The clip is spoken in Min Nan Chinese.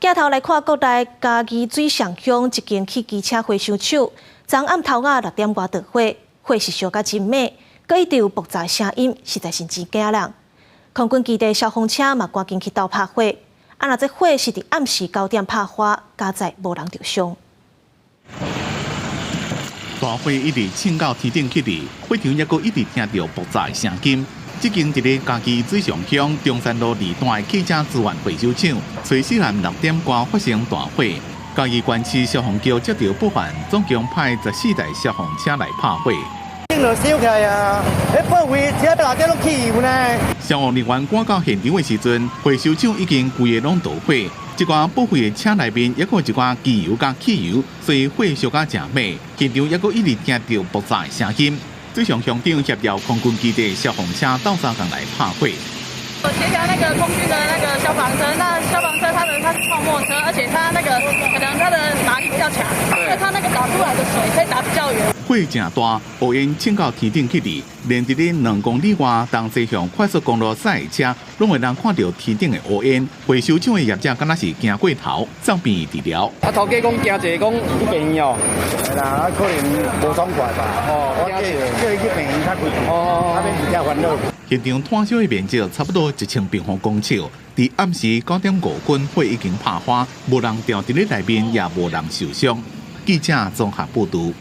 鏡頭來看國內嘉義水上鄉一間汽機車回收廠，昨暗頭仔6點外著火，火勢燒甲真猛，閣一直有爆炸聲音，實在是真驚人。空軍基地消防車嘛趕緊去鬥拍火，啊若這火是佇暗時9點拍花，佳哉無人著傷。大火一直衝到天頂去哩，火場猶閣一直聽著爆炸聲音。這間佇咧嘉義水上鄉中山路2段的汽車資源回收廠，初四暗6點外發生大火。嘉義縣市消防局接著報案，總共派14台消防車來拍火。頂就燒起來啊！彼報廢車內底攏汽油呢。消防人員趕到現場的時陣，回收廠已經規个攏著火。這寡報廢的車內面猶閣有一寡機油佮汽油，所以火燒甲誠猛。現場猶閣一直聽著爆炸的聲音。水上鄉長協調空軍基地消防車鬥相共來拍火。我協調那個空軍的那個消防車，那消防車它是泡沫車，而且它那個可能它的馬力比較強，所以它那個打出來的水可以打比較遠。火誠大，烏煙衝到天頂去哩，連佇咧2公里外東西向快速公路駛的車，攏會當看著天頂的烏煙。回收廠的業者敢若是驚過頭，送病院治療。啊，頭家講驚一個講去病院哦。係啦，可能無爽快吧。哦，我叫叫伊去病院較快，較免佇遮煩惱。現場炭燒的面積差不多1000平方公尺，佇暗時9點5分，火已經拍花，無人著佇咧內面，也無人受傷。記者綜合報導。